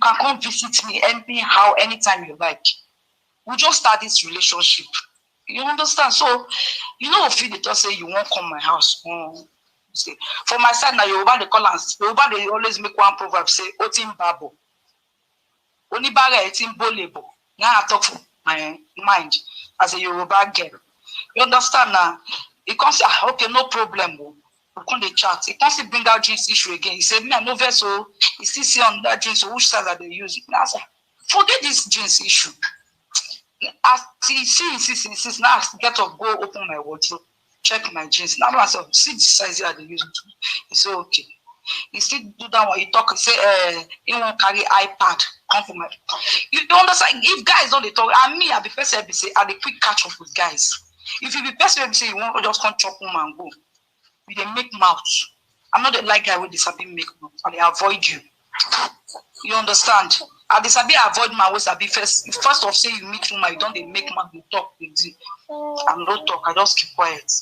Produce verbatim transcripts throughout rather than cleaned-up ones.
can come visit me anyhow, anytime you like. We just start this relationship. You understand? So, you know, if you dey talk say you won't come my house, mm, say, for my side now, Yoruba dey call am, Yoruba dey always make one proverb say, "Otin babo." Onibare etin bolebo. Now I talk for my mind as a Yoruba girl. You understand now? He come say, "Ah, okay, no problem. Oh." We come dey chat. He come still bring out jeans issue again. He said, "Me, I no vex. So he still see on that jeans. So which size I dey use?" Now I say, "Forget this jeans issue." As he see, he see, he see, now I get up, go open my wardrobe, check my jeans. Now I say, "See the size I dey use." He say, "Okay." He still do that one. He talk, he say, uh, he won't carry iPad. Come for my. You don't understand? If guys don't dey talk, and me, I be person be say, I dey quick catch up with guys. If you be person be say you want just come chop woman go, you dey make mouth. I'm not the like guy with this. I be make mouth. I dey avoid you. You understand? I dey sabi avoid man wey sabi first. First of say you meet woman, you don dey make mouth, you talk with you. I no talk. I just keep quiet.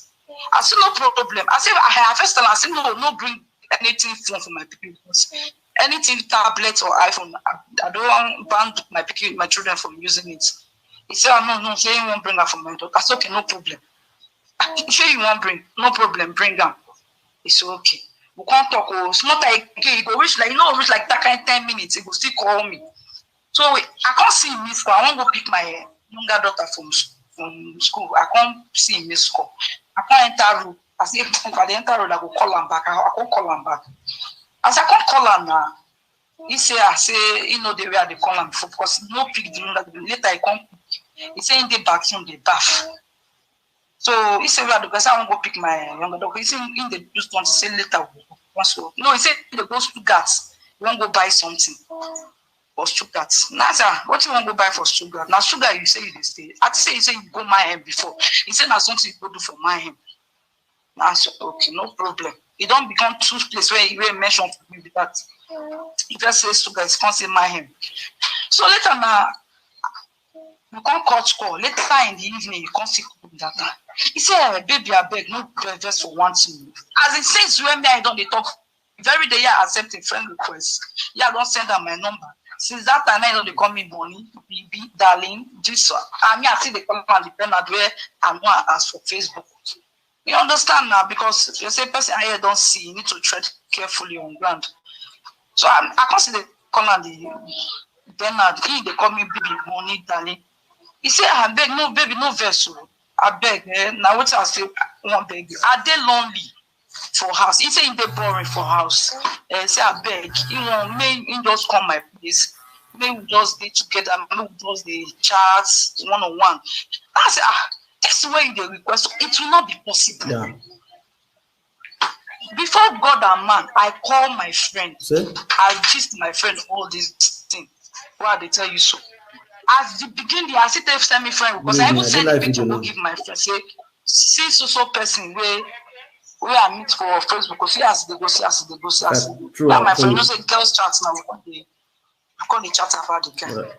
I say no problem. I say I, I first tell am, I say no, no bring anything phone for my people. Anything tablet or iPhone, I, I don't ban my people, my children from using it. He say, "Oh, no, no, say he won't bring her for my daughter." I say, "Okay, no problem." "Sure you won't bring? No problem, bring am." He say, "Okay." We can't talk. Oh, it's not like, okay, he go reach like, you know, reach like that kind ten minutes. He go still call me. So we, I can't see him miss call. I won't go pick my younger daughter from s- from school. I can't see him miss call. I can't enter room. I say, "If I dey enter room, I go call him back." I, I can't call him back. As I can't call him now, he say, I say, you know, the way I dey call him before because no pick the younger. Later he come, he say in the bathroom, they bath. So he say, "Well, because I won't go pick my younger daughter." He say, in the do something, say later we go. So, no, he said they go Stuttgart. We won't go buy something for Stuttgart. Now, sir, what you want to buy for Stuttgart? Now, Stuttgart, you say you dey stay. I say you say you go my him before. He said, "Now something you go do for my him." Now, so, okay, no problem. It don't become two place where you mention for me with that. He just says Stuttgart, he can't say my him. So later now, we can't cut call. Later in the evening, you can't see call that time. He said, "Eh, baby, I beg, no vex for one thing." As it says, when me, I don't dey talk very day, yeah, accept a friend request. Yeah, I don't send her my number. Since that time, I don't dey call me Bonnie, baby, darling, this one. I mean, I see the call and the pen where I know as for Facebook. You understand now because you say person I don't see, you need to tread carefully on ground. So I, I can't see the call and the Bernard. He they call me baby, Bonnie, darling. He say, "I beg, no, baby, no vex. Oh. I beg, eh? Now what I say, I won't beg you. Are they lonely for house?" He say, "They boring for house." Eh, say, "I beg. He won't make him just come my place. Make we just be together. Make we just dey chat one on one." I say, "Ah, this way they request. It will not be possible." Yeah. Before God and man, I call my friend. See? I gist my friend all these things. Why they tell you so? As the beginning, I still tell send me friend because I Yeah, even I send don't the like picture, video go now. Give my friend say, "See so so person where where I meet for Facebook. Go see as they go, see as they go, see as they That go." true, That my I friend follow. Just say girls chat now. We come dey we come dey chat about the guy. Right.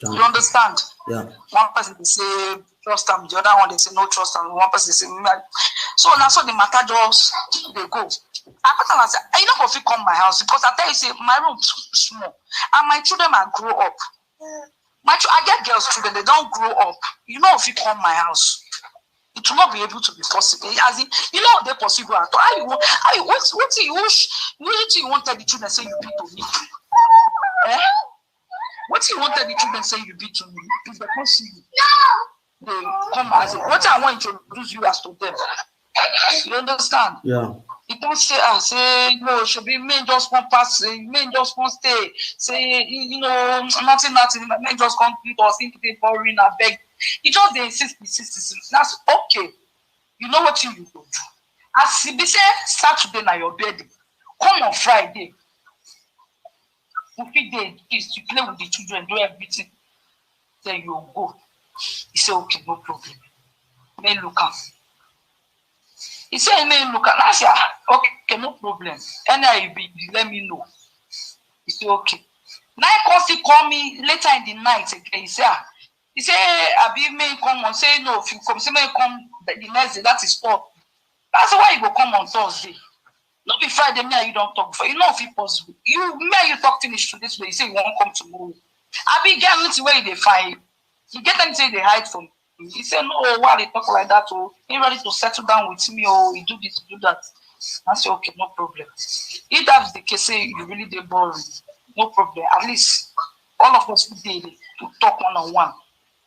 You understand? Yeah. One person they say trust him, the other one they say no trust him. One person they say me. I-" So now so the matter just they go. I put on and say, "You know, if you come my house because I tell you say my room too small and my children are grow up. My ch- I get girls children, they don't grow up. You know, if you come my house, it will not be able to be possible." As in, you know, they possible at all. How you want? How you what? What you wish? What you want to tell the children say you be to me? Eh? What you want to tell the children say you be to me? If they come see you, they come as in, what I want to introduce you as to them. You understand? Yeah. He come say, "Ah, say no, should be me just come pass, eh, me just come stay. Say you, you know nothing, nothing. Me just come do us think they boring. I beg." He just they insist, insist, insist. That's okay. You know what you go do. As he be say Saturday na your birthday. Come on Friday. We fit dey gist, you play with the children, do everything. Then you go. He say, "Okay, no problem." Me look am. He say, "Me look am." I say, "Ah, okay, no problem. Anyhow you be, you let me know." He say, "Okay." Now he come still call me later in the night again. He say, "Ah," he say, "Abi me come on." Say, "No, if you come," say, "Me come the the next day." That is all. That's why you go come on Thursday. No be Friday, me and you don talk before. You know if it possible. You, me and you talk finish today, today, you say you wan come tomorrow. Abi get anything wey you dey find? You get anything you dey hide from me? He say, "No, why they talk like that? Oh, he ready to settle down with me. Oh, he do this, he do that." I say, "Okay, no problem. If that's the case, say you really dey boring, no problem. At least all of us dey to talk one on one."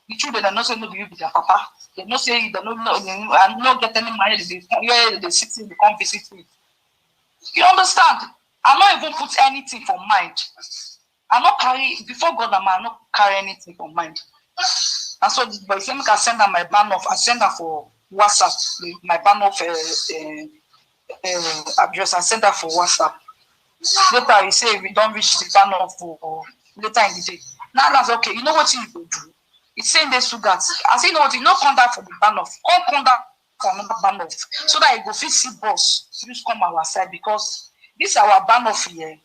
The children, they know say no be you be their papa. They know say they no, no, I no get any money. They, they sit in, they come visit me. You understand? I no even put anything for mind. I no carry, before God and man, I no carry anything for mind. And so this boy say make I send am my ban off. I send am for WhatsApp, my ban off uh, uh, uh, address. I send am for WhatsApp. Later he say we don reach the ban off for later in the day. Now that's okay. You know what you go do? He say they sugar. I say, "You know what? You no come down for the ban off. Come come down for another ban off so that you go fit see boss use come our side, because this our ban off here,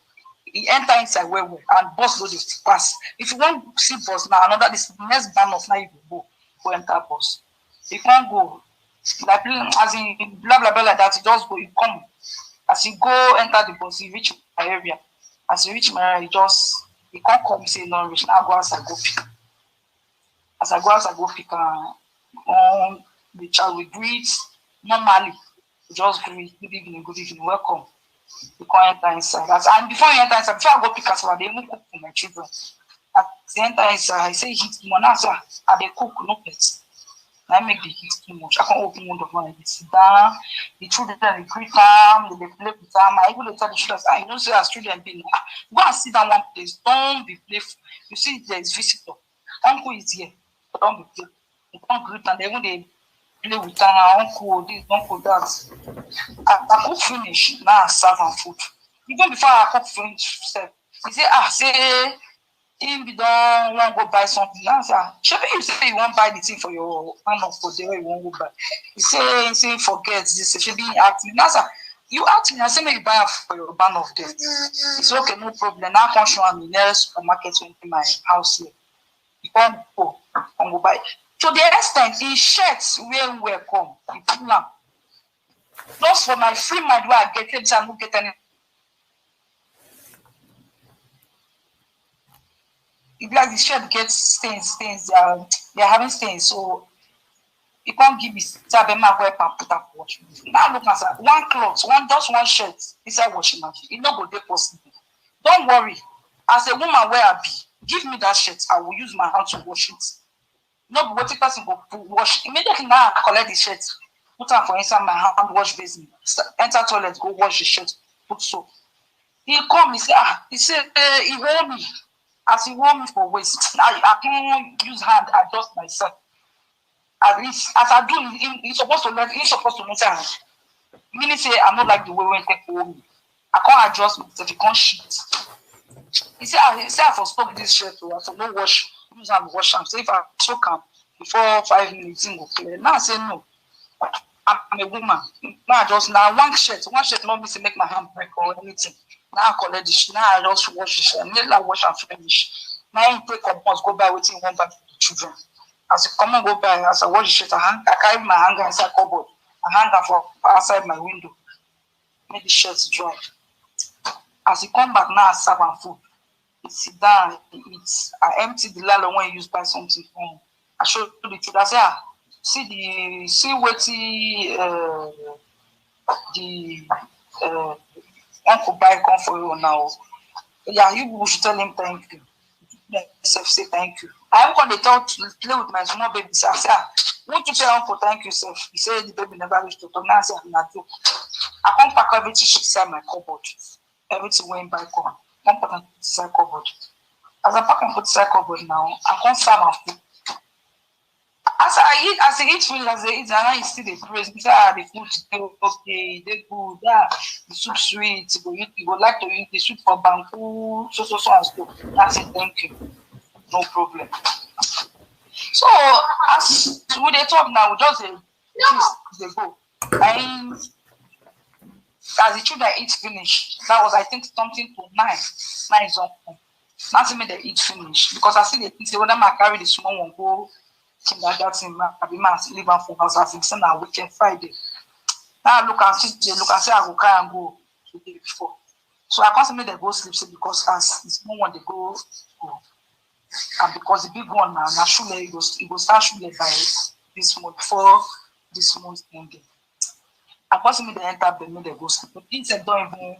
he enter inside well well and boss no dey pass. If you wan see boss, now another this next ban off, now you go go go enter boss." He can't go like as in blah blah blah like that. He just go, he come. As he go enter the boss, he reach my area. As he reach my area, he just he can't come say no reach. Now go as I go pick. As I go as I go pick am, um, the child we greet normally. We just greet, "Good evening, good evening, welcome." We come enter inside. As, and before you enter inside, before I go pick cassava, they even cook for my children. As they enter inside, I say, "Heat more." Now, sir, I dey cook, no pet. I make the heat too much. I can't open window for my sit down. The children they greet am, they dey play with am. I even dey tell the children, "Ah, you know say as children be now, go and sit down one place. Don't be playful. You see, there is visitor. Uncle is here. Don't be playful." They come greet am, they even dey play with am. "Ah, uncle this, uncle that." I, I cook finish, now I serve am food. Even before I cook finish, sef, he say, "Ah, say him be don wan go buy something." Now I say, "Ah, shebi you say you wan buy the thing for your man of for there wey you wan go buy?" He say, he say he forget this. Shebi he ask me. Now I say, "You ask me, I say make you buy am for your man of there." He say, "Okay, no problem." Now I come show am the nearest supermarket wey dey my house here. He come go, come go buy. To the extent, he shirt wey he wear come, he pull am. Just for my free mind wey I get, say I no get any. E be like the shirt get stains, stains. They are, they are having stains. So he come give me, say abeg make I go help am put am for washing machine. Now look am, sir, one cloth, one, just one shirt inside washing machine. E no go dey possible. Don't worry. As a woman wey I be, give me that shirt. I will use my hand to wash it. No be wetin person go put wash. Immediately now I collect the shirt, put am for inside my hand wash basin, enter toilet, go wash the shirt, put soap. He come, he say, ah, he say, eh, he hold me. As he hold me for waist, I, I can't use hand, adjust myself. At least, as I do, he, he supposed to let, he supposed to let am. Meaning say, I no like the way when take hold me. I can't adjust myself, he can't shit. He say, I, he say, I for soak this shirt, oh, I for no wash, use am wash am. So if I soak am before five minutes, it go clear. Now I say, no. I'm a woman. Now I just, now one shirt, one shirt, not me to make my hand break or anything. Now I collect the shirt, now I just wash the shirt. Immediately I wash and finish. Now he take up, must go buy wetin he wan buy for the children. As he come and go buy, as I wash the shirt, I hang, I carry my hanger inside cupboard. I hang am for outside my window. Make the shirt dry. As he come back now, I serve am food. He sit down, he eat. I empty the lalo when he use buy something for him. I show the children. I say, ah, see the, see wetin uh, the uh, uncle buy come for you now. Yeah, you people should tell him thank you. Myself say thank you. I even come dey talk to play with my small baby. Say, I say, ah, won't you tell uncle thank you, self? He said the baby never reached to talk. Now I say, na joke. I come pack everything she inside my cupboard. Everything wey he buy come. Come put am inside cupboard. As I pack am put inside cupboard now, I come serve am food. As I eat, as I eat food, as I eat, and I still dey praise. Me say, ah, the food dey okay, dey good. Ah, the soup sweet. You go, you go like to eat the soup for banku, so so so and so. I say thank you, no problem. So as we dey talk now, we just dey gist dey go. I as the children eat finish, that was I think something to nine. Nine is up. Nothing make them eat finish because I see the thing say whether I carry the small one go kindergarten, I be man leave am for house as it's on a weekend Friday. Now I look and see they look and say I go carry and go. the day before. So I come say make dem go sleep, say because as the small one dey go school, and because the big one na na shule, e go e go start shule by this month, before this month ending. I come say make dem enter bed, make dem go sleep. But him sef don even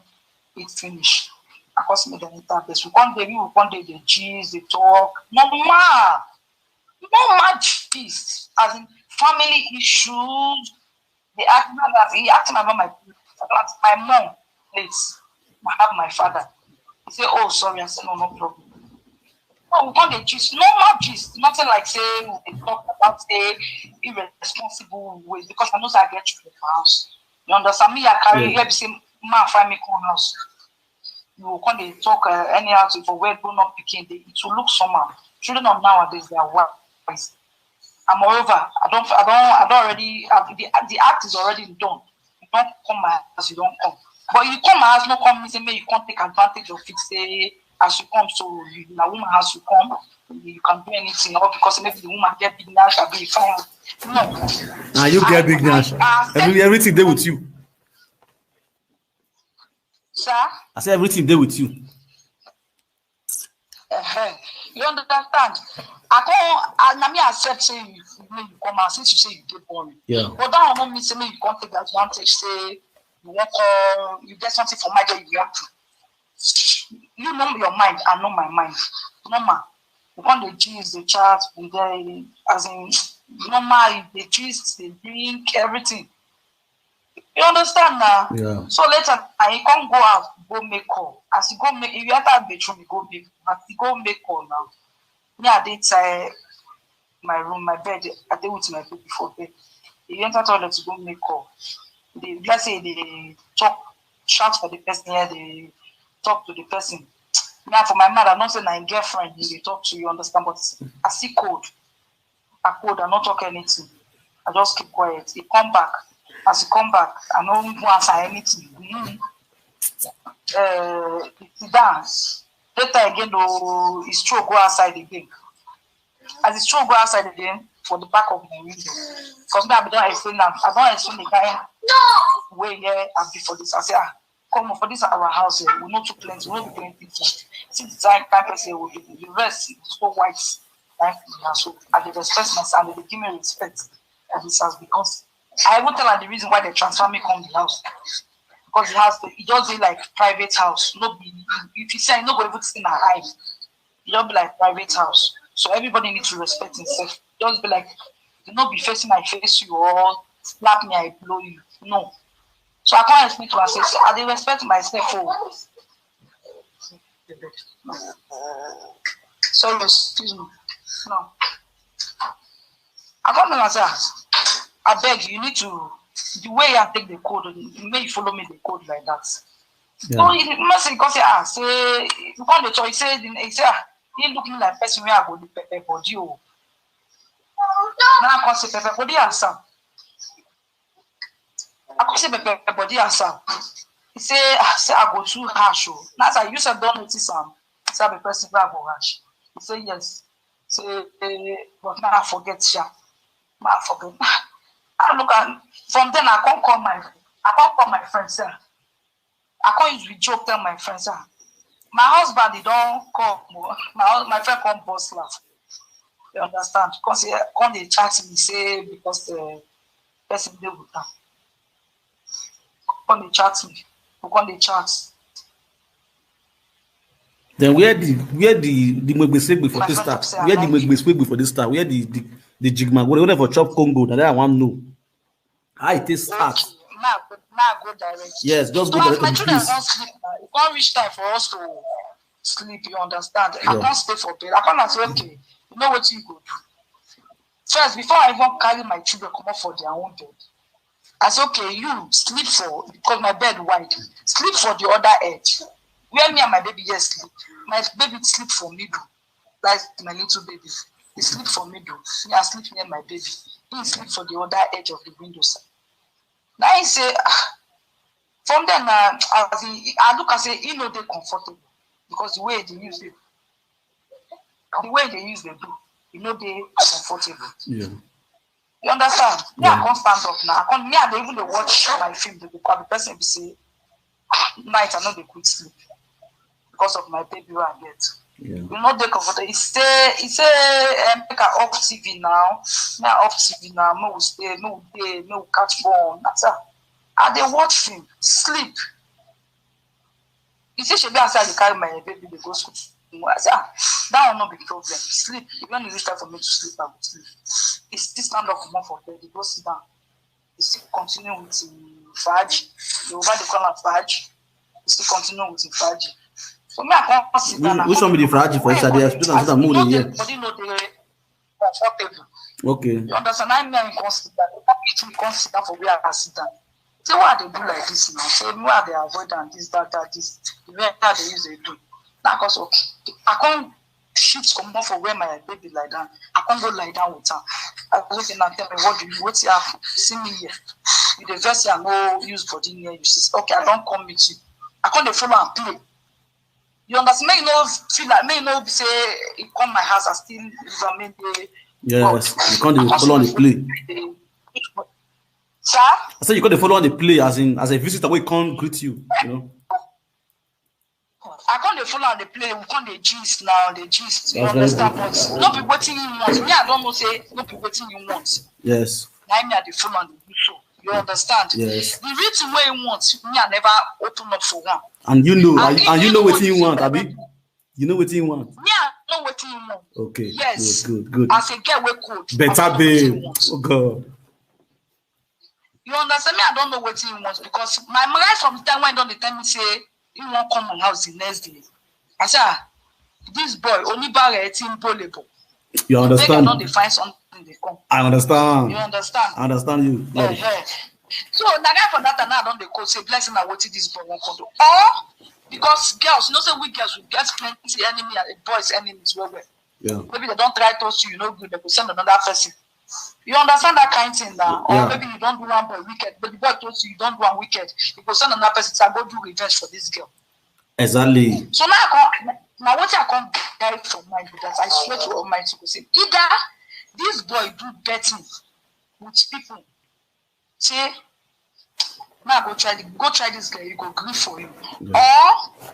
eat finish. I come say make dem enter bed. So we come dey, we come dey dey gist, dey talk. Normal, normal gist, as in family issues. They ask me about, he asked me about my, about my mom, please. I have my father. He said, "Oh, sorry." I said, "No, no problem." No, we come dey gist, normal gist, nothing like say we dey talk about say irresponsible ways, because I know say I get children for house. You understand me? I carry Yeah. Here be say man find me come house. You go come dey talk uh, anyhow to for where grown up pikin dey. It will look somehow. Children of nowadays, they are wise. And moreover, I don't, I don't, I don't already. Have, the the act is already done. You don't come my house, you don't come. But you come my house, no come mean say make you come take advantage of it. Say as you come, so you na woman house you come, you can do anything. Or because maybe the woman get big now, shall be fine. No, Now you get big now. I- I- Every, everything dey with you. Sir. I say everything dey with you. Uh-huh. You understand? I come, I, na me accept say you, you, make you come out since you say you dey boring. Yeah. But that one no mean say make you come take advantage say you wan come, you get something for mind that you want to. You know your mind, I know my mind. Normal. We come dey gist, dey chat, we dey, as in, normal, dey gist, dey drink, everything. You understand now? Yeah. So later, I come go out, go make call. As he go make, if you enter bedroom, he go make, as he go make call now. Me, I dey inside my room, my bed. I dey with my baby for bed. He enter toilet to go make call. They, let's say they talk, shout for the person here, they talk to the person. Now, for my mother, I don't say na him girlfriend, he dey talk to you, understand? But I see code. I code, I no talk anything. I just keep quiet. He come back. As he come back, I no even answer anything. Mm. Uh, he sit down. Later again, though, he stroll go outside again. As he stroll go outside again, for the back of my window. Because me, I be don explain am. I don explain the kind way here I be for this. I say, "Ah, come on, for this our house here, we no too plenty, we no be plenty people. See the kind, kind person we be. The rest is so white." Like, yeah, so I dey respect myself, and they give me respect. And this house, because I even tell her the reason why they transfer me come the house. Because the house, it just be like private house. No be, if you say, no go even see my eye. It just be like private house. So everybody need to respect himself. Just be like, you no be facing my face, you or slap me, I blow you. No. So I can't explain to her, say, "I dey respect myself." Oh. Sorry, excuse me. No. I come tell am say, "I beg you, you need to, the way I take the code, make you follow me the code like that." Yeah. So he must say, because, ah, say, you come dey talk, he say, he say, ah, he look me like person where I go dey pepper body. Oh. Now I come say, "Pepper body and Sam." I come say, "Pepper body and Sam." He say, "Ah, say I go too harsh. Oh." Now I say, "You sef don notice am. Say I be person where I go harsh." He say, "Yes." Say, eh, but now I forget, sha. Now I forget. I look at, from then I can't call my, I can't call my friend, sir. I can't use with joke tell my friend, sir. My husband, he don't call. Oh. My hus-, my friend come bust laugh. You understand? Because he come dey chat me, say, because the person dey with am. Come dey chat me. We come dey chat. Then where the, where the, the Megbe Segbe for My this friend start? say I Where the like Megbe Segbe for this start? Where the, the, the Jigma? Where they for chop Congo? That I want know. How it is start? Okay, now, now go direct. Yes, just So go as direct my to the children place. Don't sleep now, it don't reach time for us to sleep. You understand? I Yeah. Can't stay for bed. I can't say, "Okay, you know what you go do." First, before I even carry my children come up for their own bed, I say, "Okay, you sleep for," because my bed wide. "Sleep for the other edge. Where me and my baby here sleep. My baby sleep for middle. Like my little baby. He sleep for middle. Me, I sleep near my baby. He sleep for the other edge of the window side." Now he say, ah, from then, uh, as he, I look and say, he no dey comfortable because the way they use it, the way they use the do, he no dey comfortable. Yeah. You understand? Me, Yeah. I can't stand up now. I can't, me, I dey even dey watch my film. The, the person be say, Night I no dey quick sleep because of my baby wey I get. Yeah. You know, they comfortable. He say, he say, um, make I off T V now. Me I off T V now. Me we stay, me we dey, me we catch phone. That's how I dey watch film, sleep. He say, "Shebi I say I dey carry my baby dey go school." I say, "Ah, that one no be problem. Sleep. When you reach time for me to sleep, I will sleep." He still stand up, come up for bed. He go sit down. He still continue with him fudge. Yoruba dey call am fudge. He still continue with him fudge. So me, I come sit down. Which one be the fudge for inside there? Explain am so that mood here. Body no dey comfortable. Okay. You understand? I mean, I come sit down. He come meet me, come sit down for where I sit down. Say, "Why I dey do like this now?" Say, "Why I dey avoid am, this, that, that, this." The way I dey use dey do. Now, cause, okay, I come shift comot for where my baby lie down. I come go lie down with am. I go say, "Now tell me, what do you, wetin happen? See me here. You dey vex say I no use body near you." She say, "Okay, I don come meet you." I come dey follow am play. You understand? Make you no feel like, make you no be say he come my house, I still use am, make dey. Yes, you come dey follow am dey play. Sir? I say you come dey follow am dey play, as in, as a visitor wey come greet you, you know. I come dey follow am dey play, we come dey gist now, dey gist. You understand? But no be wetin he want. Me, I don know say no be wetin he want. Yes. Na me I dey follow am dey do so. You understand? Yes. The real thing wey he want, me, I never open up for am. And you know, and you know wetin he want, abi? You know wetin he want. Me, I know wetin he want. Okay. Yes. Good, good, good. As a girl wey cold, better babe. Oh God. You understand? Me, I don know wetin he want, because my, right from the time when he don dey tell me say he wan come my house the next day, I say, "Ah, this boy, onibare etin bolebo." You understand? Make I don dey find something dey come. I understand. You understand? I understand you. So na guy for that time now I don dey call say, "Blessing, na wetin this boy wan come do?" Or because girls, you know say we girls, we get plenty enemy, boys enemies well well. Yeah. Maybe they don try toast you, you no good, they go send another person. You understand that kind thing now? Or maybe you don do one boy wicked, but the boy toast you, you don do one wicked. You go send another person to go do revenge for this girl. Exactly. So now I come, now wetin I come get for mind be that I swear to Almighty, go say, either this boy do betting with people, say, "Now go try the, go try this girl, you go gree for you." Yeah. Or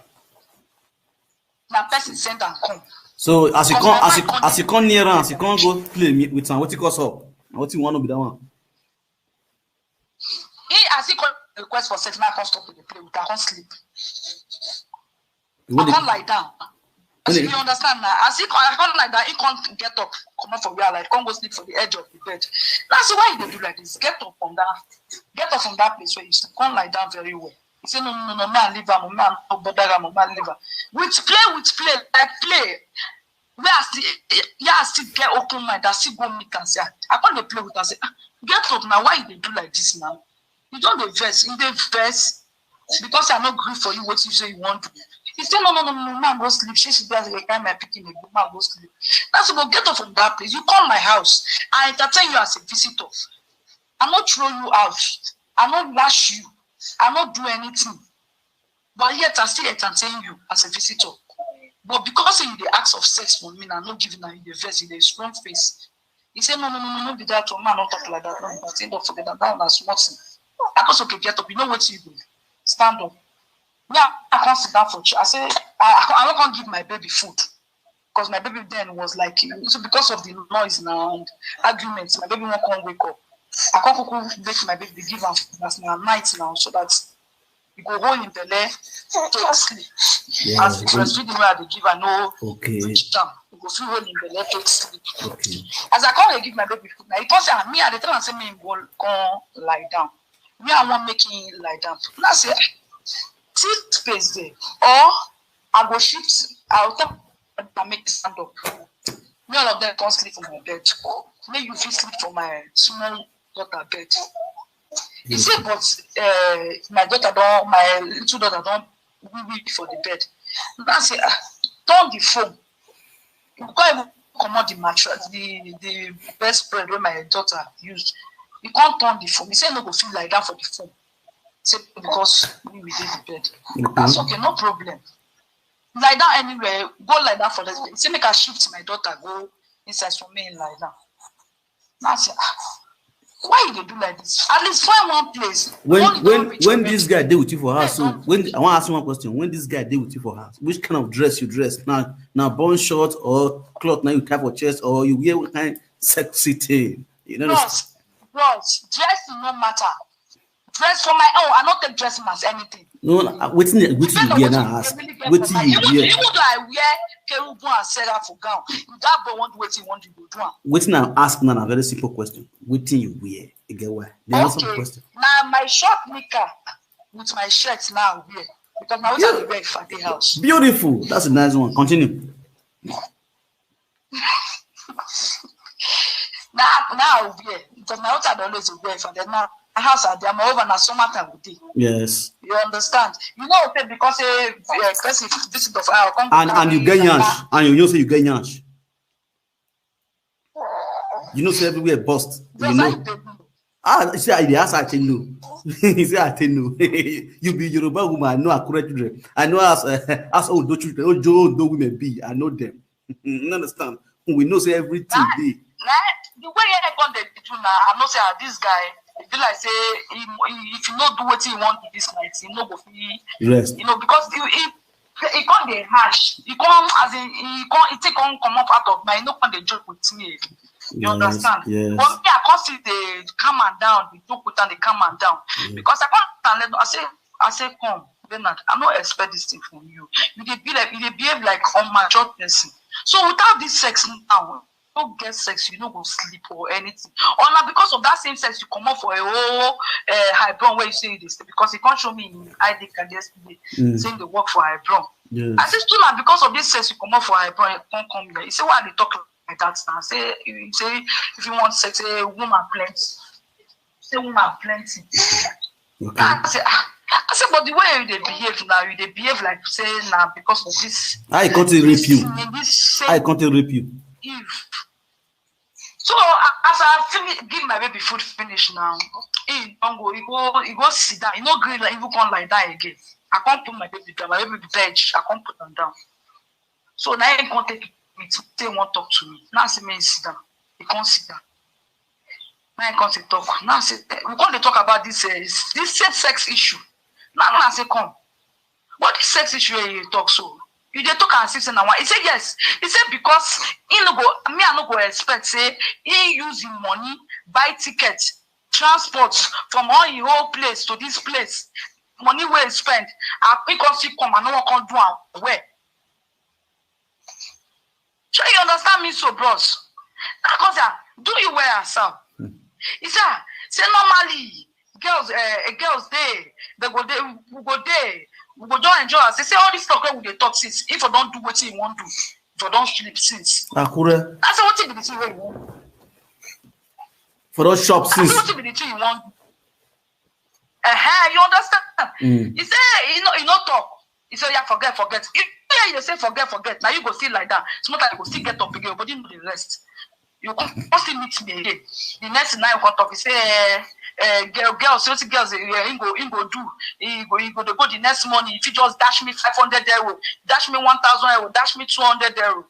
na person send am come. So as you come, as you come near am, as you come go play with am, wetin cause up? Na wetin you wan know be that one? He, as he come request for sex, now I come stop to dey play with am, I come sleep. I come lie down. As you understand now, as he come, I come lie down, he come get up, comot for where I lie, come go sleep for the edge of the bed. Now I say, "Why you dey do like this? Get up from that, get up from that place where you sleep. Come lie down very well." He say, "No, no, no, no, man, leave am, man, no bother am, man, leave am." With play, with play, like play. Where I still, yeah, I still get open mind. I still go meet and say, I come dey play with am, say, "Ah, get up now. Why you dey do like this now? You don dey vex, you dey vex because I no gree for you, wetin you say you wan do." He say, "No, no, no, no, man, go sleep. She, she be as a kind my pikin, man, go sleep." That's about, get up from that place. You come my house. I entertain you as a visitor. I no throw you out. I no lash you. I no do anything. But yet I still entertain you as a visitor. But because say you dey ask of sex for me, na no give, na you dey vex, you dey strong face. He say, "No, no, no, no, no be that one. Man, no talk like that. No be that. End up forget that. That one na small thing." I go say, "Okay, get up. You know wetin you go do? Stand up." Me, I, I come sit down for chair. I say, "I, I, I wan come give my baby food." Because my baby then was like, so because of the noise now and arguments, my baby won't come wake up. I can't kuku make my baby give am food as na night now, so that he go hold him belle, take sleep. Yeah, as the breastfeeding wey I dey give, I know. Okay. Reach am. He go fit hold him belle, take sleep. Okay. As I come dey give my baby food now, he come say, "Ah, me, I dey tell am say make him go come lie down. Me, I wan make him lie down." Now I say, "Ah, see space there, or I go shift, I go tell am make him stand up. Me, all of them come sleep for my bed. Make you fit sleep for my small daughter bed." He say, "But uh, my daughter don, my little daughter don wee wee for the bed." Now I say, "Ah, turn the phone." You can't even comot the mattress, the, the bedspread wey my daughter used. You can't turn the phone. He say no go fit lie down for the phone. Say because we, we dey the bed. Okay. That's okay, no problem. Lie down anywhere, go lie down for the bed. He say make I shift my daughter go inside for me lie down. Now I say, "Ah, Why you dey do like this? At least find one place. When when when this guy dey with you for house, so when I wan ask you one question. When this guy dey with you for house, which kind of dress you dress? Now now bun short or cloth now you tie for chest or you wear one kind sexy thing? You know. Bros, bros, dress no matter. Dress for my own. I no take dressing as anything. No, wetin wetin you wear now? Ask wetin you wear. Even though I wear kerubu and seraph gown, if that boy wan do wetin he wan do, he go do am. Wetin I ask now na very simple question. Wetin you wear? You get why? The answer to the question. Na my short knicker with my shirt now I wear because na wetin I dey wear if I dey house. Beautiful. That's a nice one. Continue. Now now I wear because na wetin I dey always wear if I dey now. House I dey, moreover na summer time we dey. Yes. You understand? You know say because say uh, person visit of our come. And and you get yansh, and you know say you get yansh. You know say everywhere burst. You know. Ah, you see, I dey ask I tell you. You see, I tell you. You be Yoruba woman. I know Akure children. I know as uh, as Ondo children, Ojo Ondo women be. I know them. You understand? We know say everything dey. The way I come dey do now, I know say ah, this guy, e be like say he, he, if you no do wetin you wan do this night, you no go fit rest. You know because he, he, he come dey harsh. He come as in he come he take come comot out of mind. He no come dey joke with me. You yes, understand? Yes. But me, I come still dey calm am down, dey joke with am, dey calm am down. Mm. Because I come and let I say I say come. Bernard, I no expect this thing from you. You dey be like you dey behave like unmatured person. So without this sex now, no get sex, you no go sleep or anything. Or na because of that same sex you comot for a whole uh, high brown where you say you dey stay because he come show me in I D card yesterday mm. saying they work for high brown. Yes. I say still na because of this sex you comot for high brown come come here. He say why I dey talk like that now? Say you say if you want sex, say woman plenty. Say woman plenty. Okay. I say, ah, I say, but the way you dey behave now, you dey behave like say na because of this. I can't rape you. I can't rape you. If so, as I finish give my baby food finish now, he don't go, he go, he go sit down. He no green like even come like that again. I can't put my baby down. My baby bed, I can't put them down. So now he can't take me. Say he won't talk to me. Now see me sit down. He can't sit down. Now he come to talk. Now say eh, we come to talk about this uh, this same sex issue. Now I say come. But this sex issue you talk so. You dey talk and see say na one. He say yes. He say because he no go me I no go expect say he use him money buy ticket, transport from all him whole place to this place. Money wey he spend, I he come still come I no wan come do am well. Shey you understand me so bros? Na cause ah, do you well and sound? He say ah, say normally girls eh, eh, girls dey, they go dey, we go dey, we go just enjoy am. Say say all this talk wey we dey talk since, if I don do wetin you wan do, if I don sleep since. Akure. I say wetin be the thing wey you wan do? For don chop I say since. Wetin be the thing you wan do? Uh-huh, you understand? Mm. He say he no, he no talk. He say yeah, forget, forget. If you hear you say forget, forget. Now you go still like that. Small time you go still get up again. Your body no dey rest. You come come still meet me again. The next thing now you come talk. He say, eh, eh, girl, girl, say wetin girls, eh, he go, he go do. He go, he go dey go the next morning. If you just dash me five hundred euro, dash me one thousand euro, dash me two hundred euro.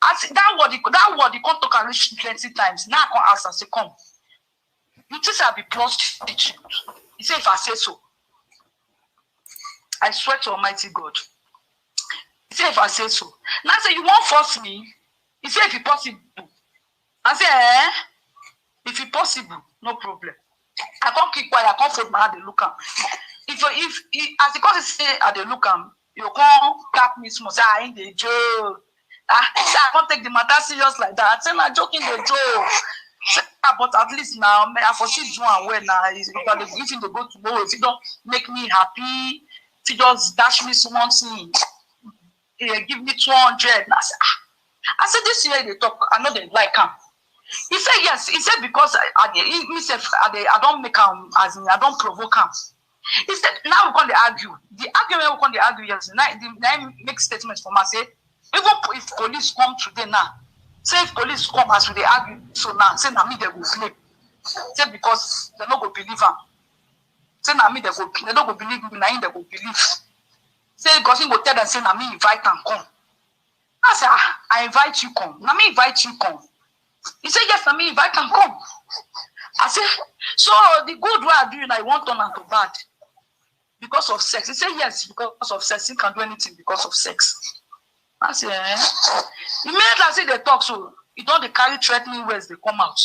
As that word, he- that word, he come talk am reach twenty times. Now I come ask am, say, come. You think say I be prostitute? He say, if I say so, I swear to Almighty God. He say, if I say so. Now I say, you won't force me? He say, if it possible. I say, eh? If it possible, no problem. I can't keep quiet. I can't fold my hand and look am. If if he, as he come say I dey look am, you come tap me small. Say I ain't dey joke. Ah, say I can't take the matter serious like that. I say na joking dey joke. Say, ah, but at least now, me I for still do am well now. If I dey if you dey go tomorrow, if you don make me happy, if you just dash me small thing. He dey give me two hundred. I say, ah. I say this year they talk, I know they like am. He said yes. He said because I, I dey- he, he said I, dey, I don't make am as in I don't provoke am. He said now we come dey argue. The argument we come dey argue yes. Now the now he make statements for me say even po- if police come today now, say if police come as we dey argue so now, say na me they go blame. Say because they no go believe am. Say na me they go they no go believe me, na him they go believe. Say because he go tell them say na me invite am come. I say ah, I invite you come. Na me invite you come. He say yes, na me invite am come. I say, so the good wey I do you now, you wan turn am to bad because of sex? He say yes, because of sex. He can do anything because of sex. I say, eh? Immediately I say dey talk so, he don dey carry threatening words dey come out.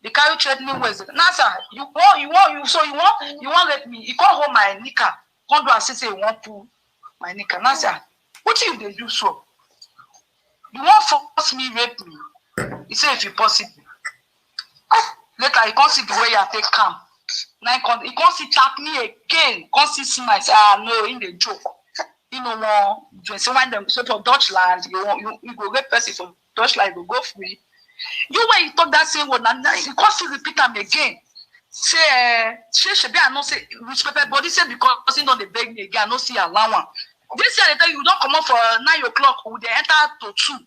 Dey carry threatening words. Now, sir, you want, you want, you, so you want, you want rape me? You come hold my knicker, come do as if say you wan pull my knicker. Now, sir, wetin you dey do so? You wan force me rape me? He say if you possible. Ah, later he come see the way I take am. Now he come, he come see tap me again. Come see smile. Say, ah, no, he dey joke. You know, one, you say when dem, so for Dutchland, you wan, you, you go rape person for Dutchland, you go go free. You, when you talk that same word, now, now you come still repeat am again. Say, eh, say, shebi I know say with pepper body, say because he don dey beg me again, I no see allow am. This year, they tell you, you don comot for nine o'clock, we dey enter to two.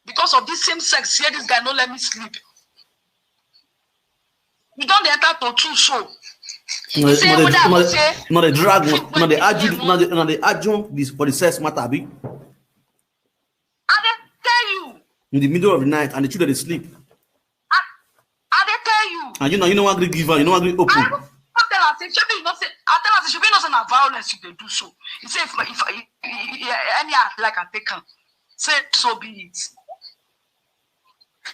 Because of this same sex, here this guy no let me sleep. We don dey enter to two, so. He say, whether I go say, no dey drag, no dey argue, no dey, no dey argue this for the sex matter, abi? I dey tell you, In the middle of the night, and the children dey sleep. I dey tell you. And you know, you no wan gree give am, you no wan gree open. I tell am say, shebi you know say, I tell am say, shebi you know say na violence you dey do so. He say if, if, if, if any act like I take am, say so be it.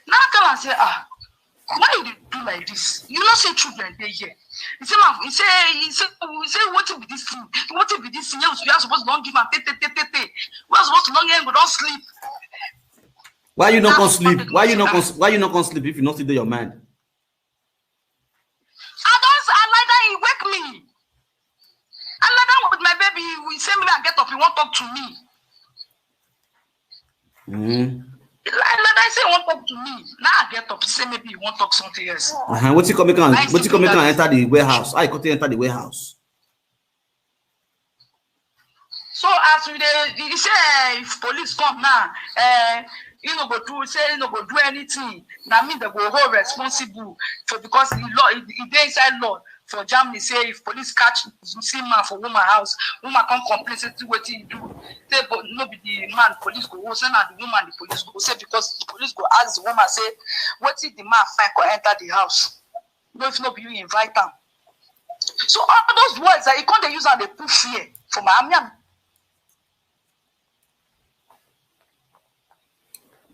Now I tell am say, ah, why you dey do like this? You know say children dey here. He say, man, he say, he say, he say, wetin be this thing? Wetin be this thing? You are supposed to don give am te te te te te. We are supposed to don get, we don sleep. Why you no come sleep? Why you no come? Why you no come sleep if you no still dey your mind? I don, I lie down, he wake me. I lie down with my baby. He say me I get up, he wan talk to me. Mm. He lie, lie down, he say he wan talk to me. Now I get up, he say maybe he wan talk something else. Uh-huh. Wetin come make am? Wetin come make am enter the warehouse? How you come take enter the warehouse? So as we dey, he say, eh, if police come now, eh, he no go do, say he no go do anything. Na me dem go hold responsible for, because the law, e, e dey inside law for Germany say if police catch, see man for woman house, woman come complain say see wetin he do. Say but no be the man police go hold, say na the woman the police go say, because the police go ask the woman say wetin the man find come enter the house. No, if no be you invite am. So all those words that he come dey use am dey put fear for my, I mean,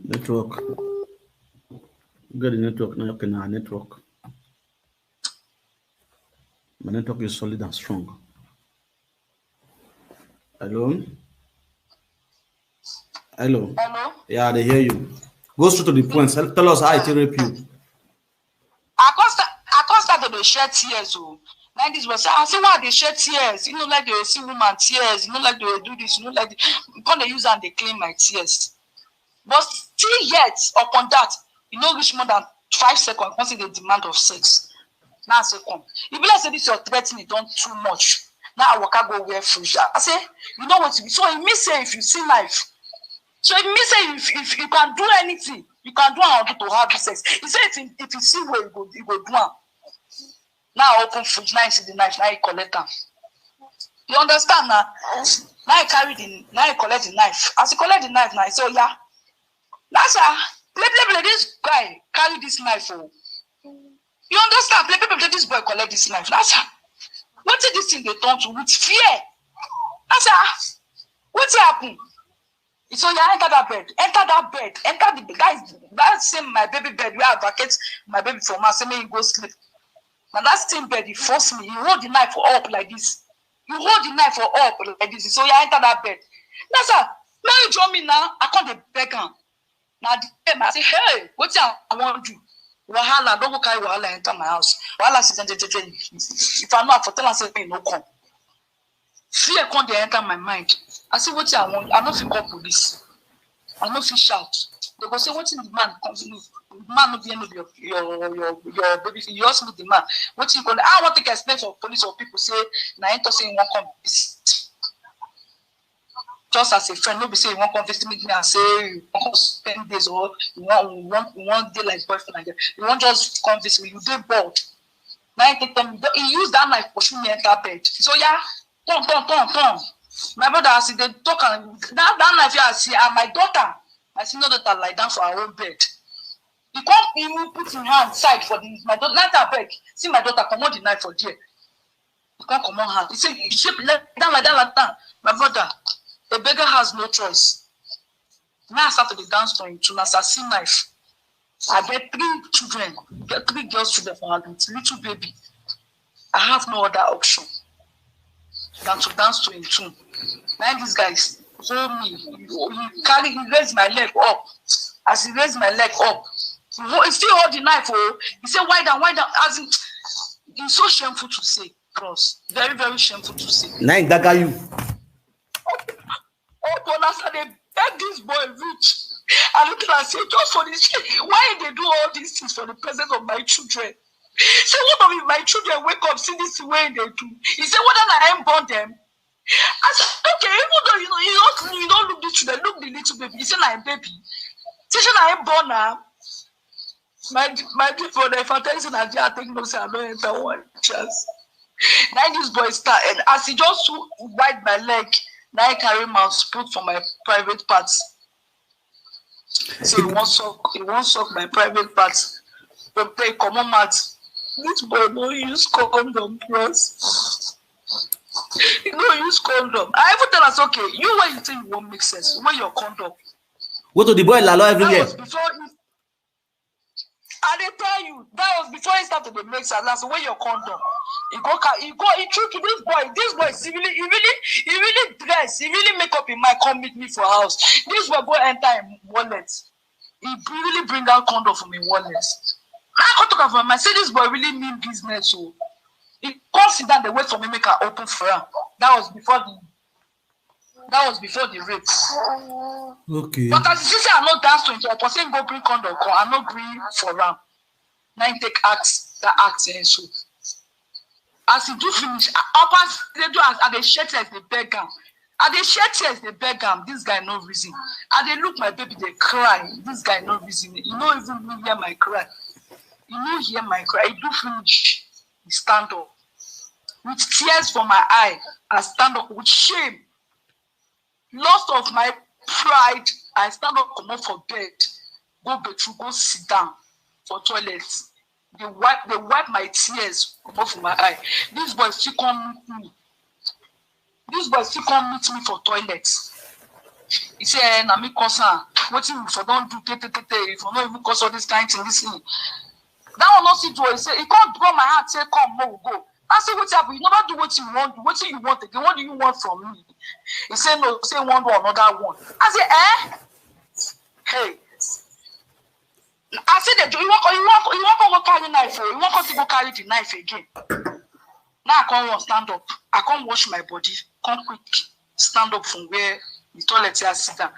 Network. Get the network now. Okay, now network. My network is solid and strong. Hello? Hello? Hello? Yeah, they hear you. Go straight to the point. Tell, tell us how I take rape you. I come start, I come start to dey shed tears. Oh, like this was, I say, why I dey shed tears? You know, like they see woman tears. You know, like they do this. You know, like they, come dey use and they clean my tears. But still yet, upon that, you know, reach more than five seconds, once they demand of sex. Now I say, come. If you like say this your threatening don too much, now I waka go wear fridge. I say, you know what? So it means say if you see life, so it means say if, if you can do anything, you can do am to have this sex. He say if you, if you see where you go, you go do am. Now I open fridge, now I see the knife, now I collect am. You understand now? Now I carry the, now I collect the knife. As you collect the knife, now I say, oh yeah. That's how play play play. This guy carry this knife. Oh, you understand? Play play play. This boy collect this knife. That's how. What did this thing they turn to with fear? That's how. What happen? So you enter that bed, enter that bed, enter the, that is, that same my baby bed where I vacate my baby from, I say make you go sleep. Now that same bed, he force me. He hold the knife up like this. You hold the knife for up like this. So you enter that bed. That's how. Mary join me now. I come dey beg am. Now the time I say, hey, what I want do? Wahala, don't go carry wahala enter my house. Wahala, if I know, I for tell am say me no come. Fear come dey enter my mind. I say, what I want? I no fit call police. I no fit shout. They go say, what the man come? The man no be any of your, your, your, your baby. You ask me the man. What you call? I want to explain for police or people say, na him talk say he wan come visit. Just as a friend, no be say you wan come visit me and say you wan come spend days, or you wan, you wan, you wan dey like boyfriend and girl. You wan just come visit me. You dey bored. Now he take tell me, he use that knife pursue me enter bed. So yeah, turn, turn, turn, turn. My brother, as he dey talk, and that, that knife, yeah, I see, and my daughter, I see no daughter lie down for her own bed. He come even put him hand side for the, my daughter. Like, "Abeg, see my daughter, comot the knife for there." He come comot hand. He say, "You shape like that, like that, like that." My brother, a beggar has no choice. Now I start to dey dance to him tune. As I see knife, I get three children, get three girls children for her with little baby. I have no other option than to dance to him tune. Now this guy hold me, he, he carry, he raise my leg up. As he raise my leg up, he, hold, he still hold the knife. Oh, he say, "Why down, why down?" As in, it's so shameful to say, bros. Very, very shameful to say. Nine dagger you. Oh, but as I dey beg this boy reach, I look at am say, "Just for this, why they do all these things for the presence of my children?" Say, "What of if my children wake up, see this thing wey they do?" He say, "Whether na him born them?" I said, "Okay, even though you know, you don't, you don't look the children, look the little baby." He say, "Na him baby." Say, "Say na him born am." My, my people, if I tell you say na there, I think no say I don't enter one chance. Now this boy start, and as he just wipe my leg, now he carry mouth put for my private parts. So he won't suck, he won't suck my private parts. But they come on, mat. This boy no use condom, bros. He no use condom. I even tell us, "Okay, you, when you think you won't make sense, wear your condom." Go to the boy lalo every That year. Was before. He, I dey tell you, that was before he started to make sense. That's where your condom. He go, ca- he go, he trick this boy. This boy, he really, he really, he really dress. He really make up in mind, come meet me for house. This boy go enter him wallet. He really bring out condom from him wallet. I come talk about my say this boy really mean business. So he come sit down, they wait for me, make I open for him. That was before the, that was before the rape. Okay. But as you see, I no dance to him. I say go bring condom, come. I no bring for him. Now he take act that act and so. As he do finish, I, I pass, they do as I dey shed tears, they beg him. I dey shed tears, they beg him. This guy no reason. I dey look my baby, they cry. This guy no reason. He no even hear my cry. He no hear my cry. He do finish. He stand up with tears for my eye. I stand up with shame. Loss of my pride. I stand up, come up for bed, go bedroom, go sit down for toilet. They wipe, they wipe my tears, come off my eye. This boy still come meet me. This boy still come meet me for toilet. He say, "Eh, na me cause am. Wetin you for don do, te, te, te, te, if you no even cause all this kind thing, this thing." That one no see do. He say, he come draw my hand, say, "Come, make we go." I say, "Wetin happen? You never do wetin you want do. Wetin you want again? What do you want from me?" He say, "No, say one do another one." I say, "Eh?" Hey. I say, "They do, you want, you want, you want to go carry knife, oh? You want to go carry the knife again?" Now I come run, stand up. I come wash my body, come quick stand up from where the toilet here sit down.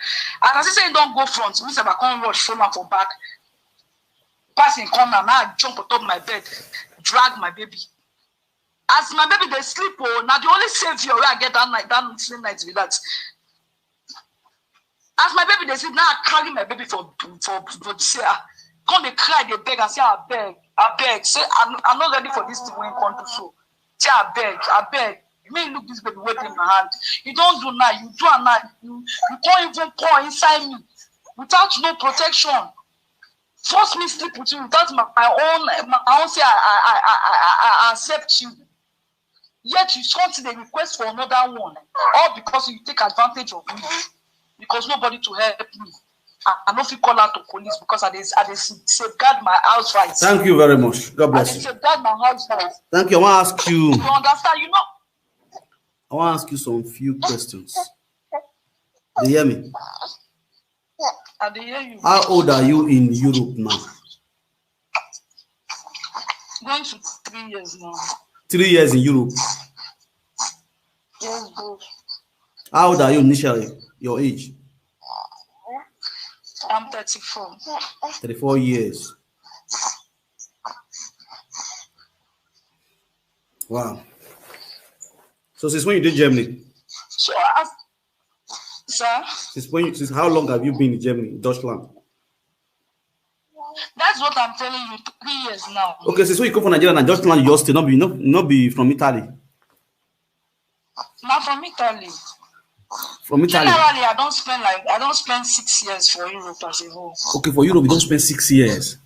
As I see say he don go front, me sef I come rush follow am for back. Pass him corner, now I jump on top my bed, drag my baby. As my baby dey sleep, oh, na the only savior wey I get that night, that same night be that. As my baby dey sleep, now I carry my baby for for for the say, ah, come dey cry, dey beg, I say, "Abeg, abeg, say I, I no ready for this thing wey come do so. Say, abeg, abeg, make you look this baby wey dey my hand. You don do now, you do am now, you, you can't even pour inside me without no protection. Force me sleep with you without my, my own, my own say I, I, I, I, I, I accept you. Yet you come to the request for another one, all because you take advantage of me, because nobody to help me. I, I no fit call out to police because I dey, I dey safeguard my house rights. Thank you very much. God I bless dey you. Safeguard my house rights. Thank you. I want to ask you. You understand? You know, I want to ask you some few questions. Do you hear me? I dey hear you. How old are you in Europe now? Going to three years now. Three years in Europe. Yes, bro. How old are you initially? Your age? I'm thirty-four. Thirty-four years. Wow. So since when you did Germany? So, as, sir, Since when? Since how long have you been in Germany, Deutschland? That's what I'm telling you. Three years now. Okay, since when you come from Nigeria and Deutschland, you just still not be, not, not be from Italy. Not from Italy. From Italy. Generally, I don't spend like I don't spend six years for Europe as a whole. Okay, for Europe, you don't spend six years.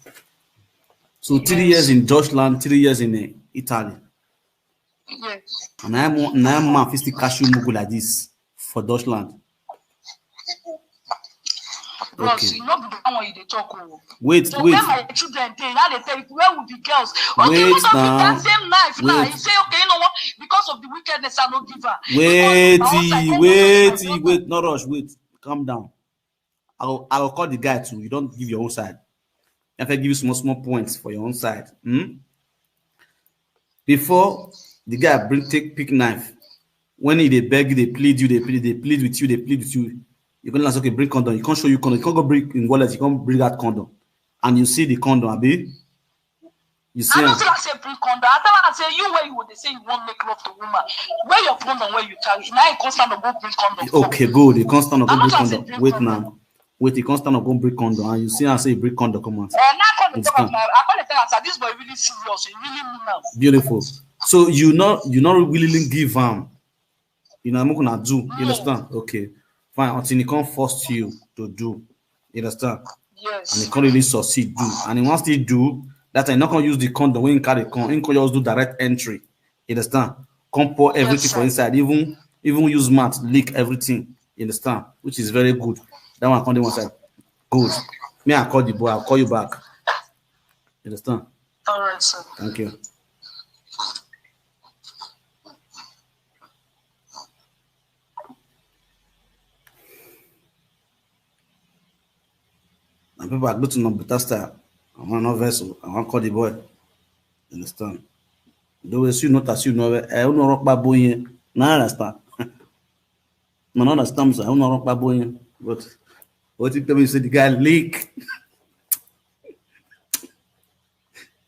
So three years in Dutchland, three years in uh, Italy. Yes. And I'm one, now I'm man fit still catch you mugu like this for Dutchland. Bros, okay. You know the one you dey talk. Oh. Wait, so wait. When my children dey, now they tell you where will be girls. Okay, wait now. That same knife now. Wait. You say, okay, you know what? Because of the wickedness, I no give her. Wait, wait, wait, not rush, wait. Calm down. I'll I'll call the guy too. You don't give your own side. If I give you small small points for your own side. Hmm? Before the guy bring take pick knife, when he dey beg you, they plead you, they plead, they plead with you, they plead with you. You're gonna say, okay, bring condom. You can't show you condom. You can't go bring in wallet. You can't bring that condom, and you see the condom, abi? You see? I don't tell her say bring condom. I tell her say you where you would say you won't make love to woman. Where your condom where you carry? Now you constant to go bring condom. Okay, good. You constant to go bring condom. Wait now. Wait, you constant to go bring condom, and you see, I say bring condom. Come on. Uh, now I call the talk of my, I call the tell her this boy really serious. He really mean now. Beautiful. So you not you not willingly give am. You know, I'm gonna do. You understand? Okay. Fine. Until he can't force you to do. You understand? Yes. And he can't really succeed do. And he wants to do that. I'm not gonna use the condom when he carry con. He can just do direct entry. You understand? Come pour everything for inside. Even even use mat, leak everything. You understand? Which is very good. That one come the one side. Good. Me, I call the boy. I'll call you back. You understand? All right, sir. Thank you. And people are going to know better style. I want no vessel. I want call the boy. You understand? Though as you not as you know, I don't know rock by boy. Now I understand. No, no understand. So I don't know rock by boy. But what you tell me? You say the guy leak.